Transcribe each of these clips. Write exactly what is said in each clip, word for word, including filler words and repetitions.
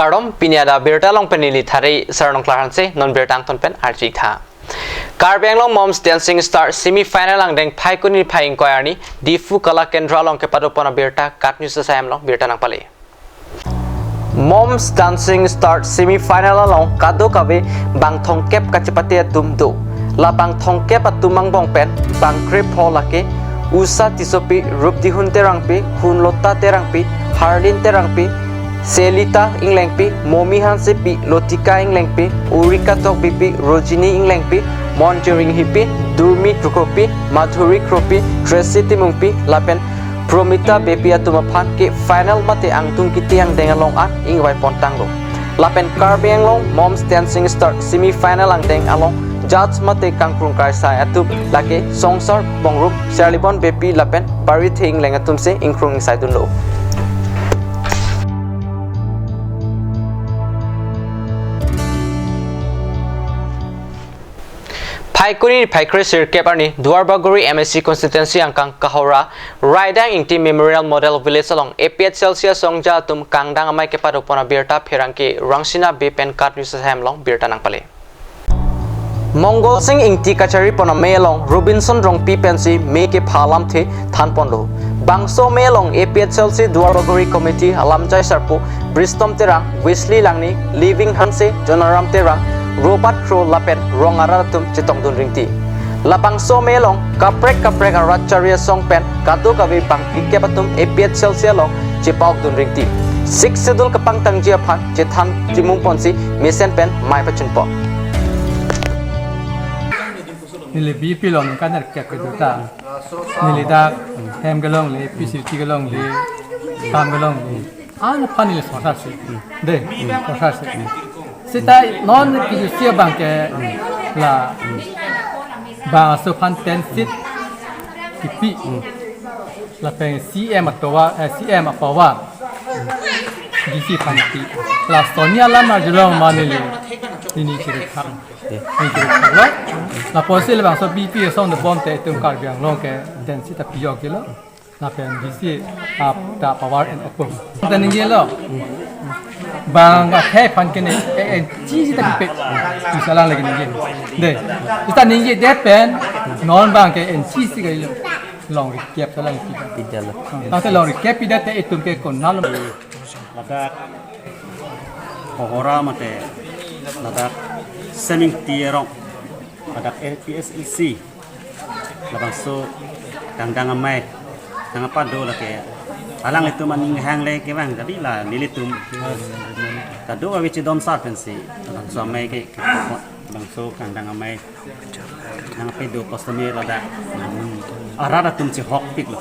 Kardom, pini ada birta along pen neli Thare Sarnong Klarhanse, non birta angton pen architha. Karbi Anglong Moms Dancing Star semi final angdeng Phaikuni phai ingkoi arni Diphu Kala Kendra along kepadopon abirta KAT News asai along birta nangpale. Moms Dancing Star semi final along kadokave bang thomkep kachepate atum do. La bang thomkep atum angbong pen bang krepho lake Usha Tissopi, Rupdihun Terangpi, Hunlota Terangpi, Harlin Terangpi, Selita Englengpi, Momi Hansepi, Lotika Englengpi, Urika Tokbipi, Rojini Englengpi, Monjering Hipi, Durmi Kropi, Madhuri Kropi, Tracy Timungpi, lapen Promita Beypi atum aphan ke final mate angtung kiti angdeng along an ingvai pontanglo. Lapen Karbi Anglong Moms Dancing Star semi final angdeng along judge mate kangkrung kaisai atum lake Songsar Bongrum, Serlibon Beypi lapen Barithe Engleng atumsi ingkrung ingsaidunlo. Phaikuni phai kre sirkep arni Duarbagori M A C constituency angkang Kahora Raidang Ingti Memorial Model Village along A P H L C asongja atum kangdang amei kepadopon abirta pherangke Rangsina Bey pen KAT News asai along birta nangpale. Mongol Sing Ingti kacharipon amei along Robinson Rongpi pensi mei kepha alamthe thanponlo. Bangso amei along A P H L C Duarbagori Committee alamjai sarpo Bristom Terang, Wesley Langni, Living Hanse, Jonaram Terang, Robert Kro lapen rong arat atum chetongdun ringti. Labangso amei along kaprek kaprek arat chari asong pen kadokave bang phlikep atum A P H L C along chepaokdun ringti. Sixth Schedule kapangtangji aphan chethan chimungponsi mesen pen mei pachunpo. Neli B P along ningkan nerkep kedo ta. Neli dak hem kelongle, facility kelongle, kam kelongle. An aphan neli songsarsi. Dei, songsarsi. Seta non kejutsi abang ke la bang aso aphan ten seat kipi. Lapen C M atovar, eh, C M apower D C aphan pi. La Sonia alam arjulong ma neli. Neli chiri khang. Neli chiri khanglo. Lapusi labangso B P asong dobom te itum Karbi Anglong ke ten seat ta pijokjilo. Lapen D C ap ta power and apum. Ta ningjelo. Bang akhei aphan ke ne, eh, eh, chi si ta pipek. Misalang lagi ningje. Dei. Ita ningjedet pen non bang ke N C C kailo. Longri kep ta lang pida. Pida lo. Tangte longri kep pidet te itum ke konatlo. Ladak Kohora mate ladak Sing Ingti arong. Ladak A P H L C. Labangso kangdang amei nangpado lake alanglitum aning hangle kevang, jadi la nelitum kadokave chedon sar pensi labangso amei ke, labangso kangdang amei nangpado customer ladak arat atum chehokpiklo.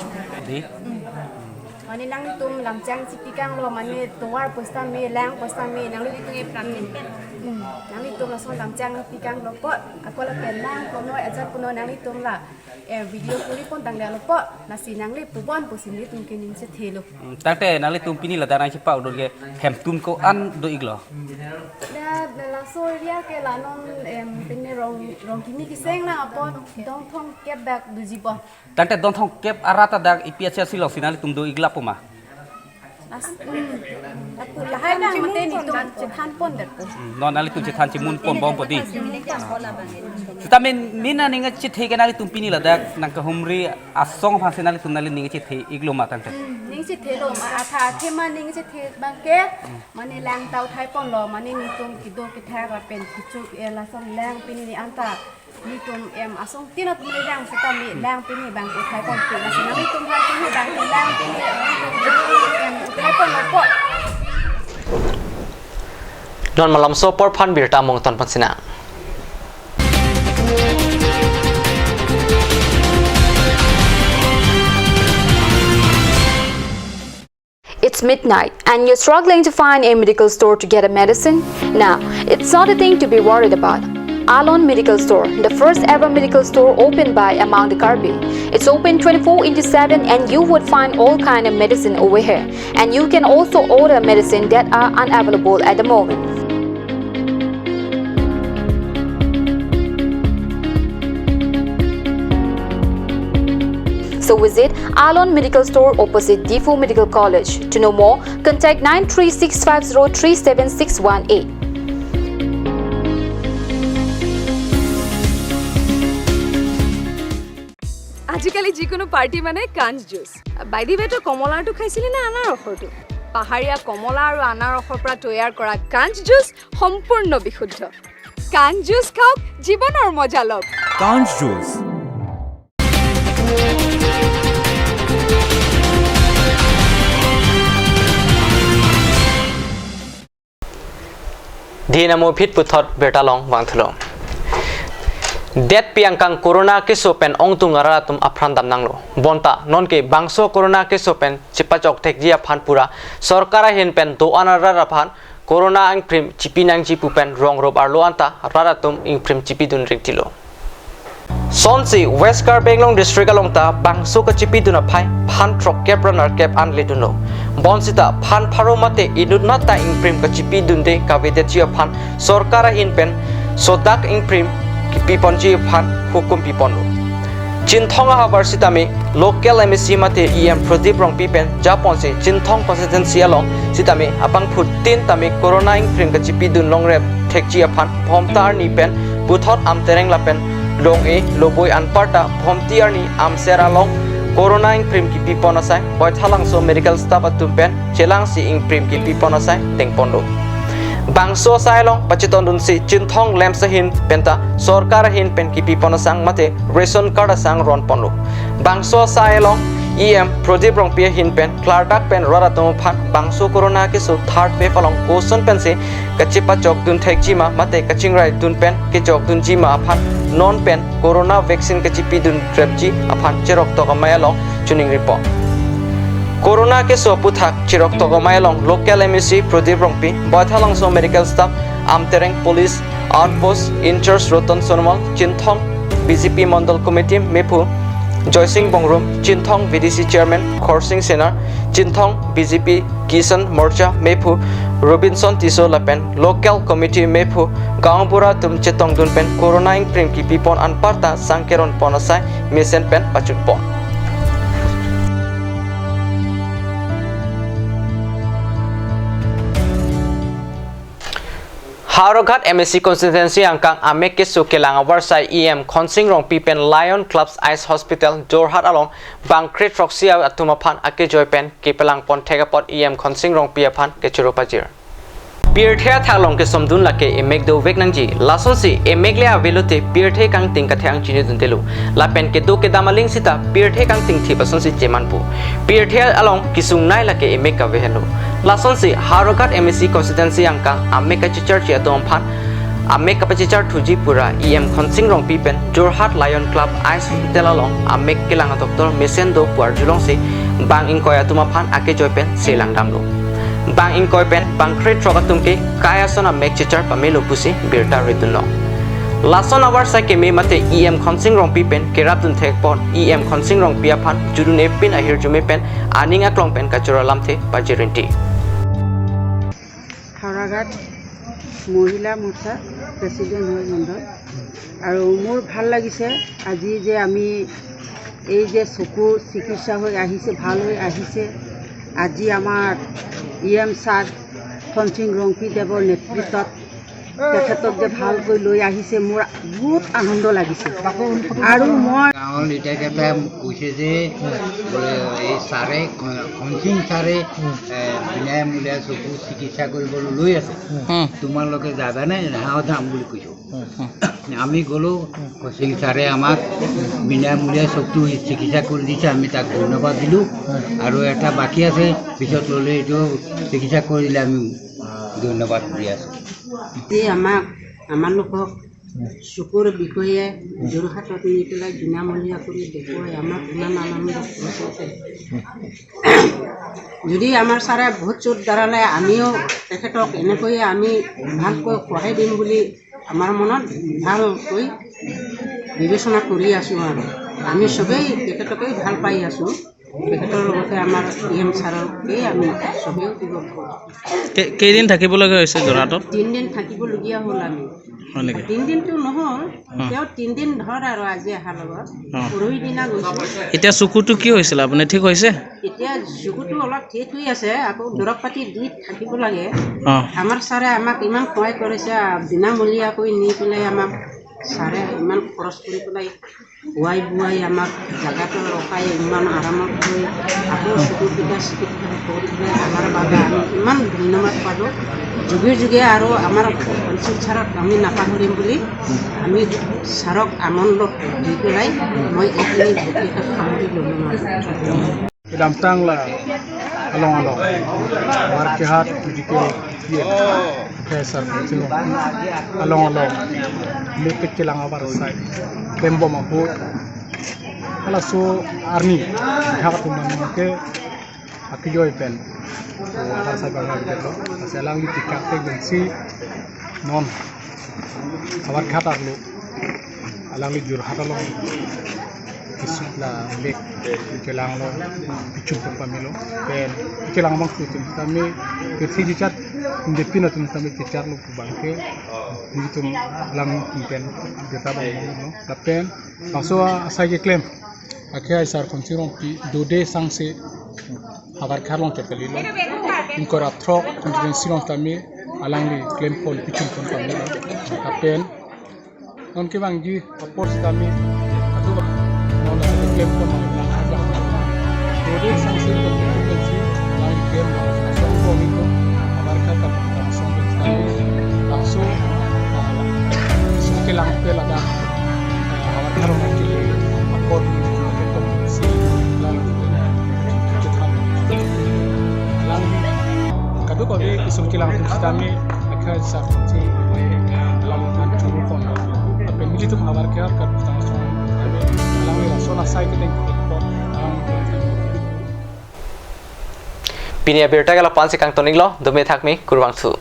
Mane nanglitum lamchang chipikanglo, mane tovar pusitame, lang pusitame, nanglitum e pran pen. Hmm. Nanglitum lason lamchang pikanglo po, ako lapen lang punoi, ajat punoi nanglitum la, eh, video kuri pon tanglo po, lasi nangli pubon pusi nelitum ke ning chethelo. Hmm, tangte nanglitum pini ladak nangchepaudun ke hemtum ko-an do-iklo? Da, da laso area ke la non, em, pine rong, rong kimi kiseng na apot dong thomkep dak doji po. Tangte dong thomkep arat ta dak A P H L C alongsi nanglitum do-iklo pu ma? As, hmm. Aku lahai na mate nelitum chethan pon dak pu. Hmm, non nanglitum chethan chimun pon bom po dei. Seta min, min aning chethe ke nanglitum pini ladak nangkahumri asong aphansi nanglitum nangli ning chethe-iklo ma tangte? Hmm, ning chethelo ma, athe athe ma ning chethe abang ke, mane lang ta uthai ponlo, mane nelitum kedo kethak lapen kechuk, eh, lason lang pini ni anta. Nelitum, em, asong tinot melilang seta mi lang pini bang uthai pon pu. Lasi nanglitum aphan pini bang lang pini, em, uthai ponpo. Non malomso apor aphan birta mongton pansina. It's midnight and you're struggling to find a medical store to get a medicine? Now, it's not a thing to be worried about. Alon Medical Store, the first ever medical store opened by among the Karbi. It's open twenty-four into seven and you would find all kind of medicine over here. And you can also order medicine that are unavailable at the moment. Visit Alon Medical Store opposite Diphu Medical College. To know more, contact nine three six five zero three seven six one eight. আজিকালি যিকোনো পাৰ্টি মানে কাঞ্চ juice. By the ৱে, তই কমলাৰটো খাইছিলি নে আনাৰসৰটো? পাহাৰীয়া কমলা আৰু আনাৰসৰ পৰা তৈয়াৰ কৰা কাঞ্চ জুচ সম্পূৰ্ণ বিশুদ্ধ। কাঞ্চ জুচ খাওক, জীৱনৰ মজা লওক। কাঞ্চ juice. Dei namo phit puthot birta along vangthulo. Detpi angkang corona keso pen ongdung arat atum apran damnanglo. Bonta nonke bangso corona keso pen chepachok thekji aphan pura sorkar ahin pen do-an arat aphan corona ingprim chipi nangji pu pen rong rop arlo anta rat atum ingprim chipidun rengtilo. Sonsi West Karbi Anglong District along ta bangso kachipidun aphai phan throkkep ra nerkep an ledunlo. Bonsita phan pharo mate inut nat ta ingprim kachipidunde kavedetji aphan sorkar ahin pen sodak ingprim kipiponji aphan hukum piponlo. Chinthong ahavar sitame local M A C mate E M Pradip Rongpi pen japonsi Chinthong constituency along sitame abangphutin tame corona ingprim kachipidun longrep thekji aphan Bhomta arni pen puthot Amtereng lapen Long-e Loboi anparta Bhomti arni Amser along corona ingprim kipipon asai Baithalangso medical staff atum pen chelangsi ingprim kipipon asai dengponlo. Bangso asai along pachetondunsi Chinthong LAMPS ahin penta sorkar ahin pen kipipon asang mate ration card asang ronponlo. Bangso asai along E M Pradip Rongpi ahin pen klardak pen rat atum aphan bangso corona keso third wave along koson pensi kachepachokdun thekji ma mate kachingraidun pen kechokdunji ma aphan non pen corona vaccine kachipidun repji aphan Chiroktok Amei along choningripo. Corona keso aputhak Chiroktok Amei along local M A C Pradip Rongpi, Baithalangso medical staff, Amtereng police outpost in-charge Roton Sonowal, Chinthong B J P Mondol Committee mephu Joysing Bongrung, Chinthong V D C chairman Khorsing Senar, Chinthong B J P Kisan Morcha mephu Robinson Tisso lapen local committee mephu gaonbura atum chetongdun pen corona ingprim kipipon anparta sangkeronpon asai mesen pen pachunpon. Howraghat M A C constituency angkang amek keso kelang avarsai E M Khonsing Rongpi pen Lion Clubs Eyes Hospital Jorhat along bangkre throksi atum aphan akejoi pen kepelangpon thek apot E M Khonsing Rongpi aphan kechoro pajir. Pirthe athak along kesomdun lake emek dovek nangji, lasonsi emek le avelote pirthe kangting kathang chiniduntelo. Lapen kedo kedam aling sita pirthe kangting thip asonsi chemanpo. Pirthe along kesungnei lake emek kave henlo. Lasonsi Howraghat M A C constituency angkang amek kachecharji atum aphan amek kapachecharthuji pura E M Khonsing Rongpi pen Jorhat Lion Club Eyes Hospital along amek kelang adoktor mesen do pu arjulongsi bang ingkoi atum aphan akejoi pen selang damlo. Bang ingkoi pen bangkre throk atum ke kai ason amek chechar pamelo pusi birta ridunlo. Lason avarsai keme mate E M Khonsing Rongpi pen kerapdun thekpon E M Khonsing Rongpi aphan judun epin ahirjume pen aning aklong pen kachoro lamthe pajirinti. হাওড়াঘাট মহিলা মোর্চা প্রেসিডেন্ট হয় মণ্ডল। আৰু মোৰ ভাল লাগিছে আজি যে আমি এই যে চকুৰ চিকিৎসা হৈ আহিছে, ভাল হৈ আহিছে। আজি আমাৰ ই এম ছাৰ খনসিং ৰংপিদেৱৰ নেতৃত্বত তেখেতক যে ভালকৈ লৈ আহিছে, মোৰ বহুত আনন্দ লাগিছে। আৰু মই গাঁৱৰ লিডাৰকেইটাই মোক কৈছে যে, বোলে, এই ছাৰে, খ-, খনসিং ছাৰে, এ, বিনামূলীয়া চকু চিকিৎসা কৰিবলৈ লৈ আছে। উম। তোমালোকে যাবানে? হাঁহ যাম বুলি কৈছো। উম, উম। আমি গ'লো, খনসিং ছাৰে আমাক বিনামূলীয়া চকু চিকিৎসা কৰি দিছে, আমি তাক ধন্যবাদ দিলো। উম। আৰু এটা বাকী আছে, পিছত ল'লে এইটো চিকিৎসা কৰি দিলে আমি ধন্যবাদ দি আছো। এই আমাক, আমালোকক চকুৰ বিষয়ে যোৰহাটত নি পেলাই বিনামূলীয়া কৰি দেখুৱাই আমাক ইমান আনন্দ কৰিছে। যদি আমাৰ ছাৰে বহুত চোট দাঁড়ালে আমিও তেখেতক এনেকৈয়ে আমি ভালকৈ পঢ়াই দিম বুলি আমাৰ মনত ভালকৈ বিবেচনা কৰি আছোঁ আৰু আমি চবেই তেখেতকেই ভাল পাই আছোঁ। তেখেতৰ লগতে আমাৰ ই এম ছাৰকে আমি চবেই দিব পাৰোঁ। কে-, কেইদিন থাকিবলগীয়া হৈছে যোৰহাটত? তিনিদিন থাকিবলগীয়া হ'ল আমি। হয় নেকি? তিনদিনটো নহ'ল, অ। তেওঁ তিনদিন ধৰ আৰু আজি অহাৰ লগত। অ। পৰহি দিনা গৈছো। এতিয়া চকুটো কি হৈছিলে? আপুনি ঠিক হৈছে? এতিয়া চকুটো অলপ ঠিক হৈ আছে, আকৌ দৰৱ পাতি দি থাকিব লাগে। অ। আমাৰ ছাৰে আমাক ইমান সহায় কৰিছে, বিনামূলীয়াকৈ নি পেলাই আমাক ছাৰে ইমান খৰচ কৰি পেলাই খোৱাই বোৱাই আমাক জাগাটো ৰখাই ইমান আৰামত থৈ আকৌ চকুকেইটা চিকিৎসা কৰি দিলে আমাৰ বাবে আমি ইমান ধন্যবাদ পালোঁ। যুগে যুগে আৰু আমাৰ পঞ্চায়ত ছাৰক আমি নাপাহৰিম বুলি আমি ছাৰক আনন্দ দি পেলাই মই এইখিনি বক্তৃতা সামৰি ল'লোঁ আৰু। Kedamtang la along along Havarkehat medical camp, Professor Singh along along mepet kelang abar asai klembom ahut halaso arni thak atum ke akijoi pen abar asai bang lo. Lasi alangli tikak tek pensi non Havarkehat arlo alangli Jorhat along kisik la bek kelanglo, pichun pon pamelo. Pen kelang abangphu atum tame, kethi kechat, independent atum tame kechatlo pu abangke nelitum alang pen birta abang lo. Lapen bangso asai keklem akhai Sar Khonsing Rongpi dode sangse Havarkehat along chot kalilo. Ingkoi ra throk constituency along tame alangli klem pon, pichun pon pamelo. Lapen non kevangji apor sitame atu non klem pon pamelo. Dode sangse constituency alangli klem pon pamelo. Havarkehat ka song sitame laso, ah, kelang pe ladak, eh, Havarkehat along ke apor si lang lang kadokave isong kelang atum sitame akhai Sar Khonsing alangli than churu pon. Lapen nelitum Havarkehat ka tang song alangli lason asai kedeng kepon alangli. Pini abirta ke la-an si kangton-iklo, dome thakme, kurvangthu.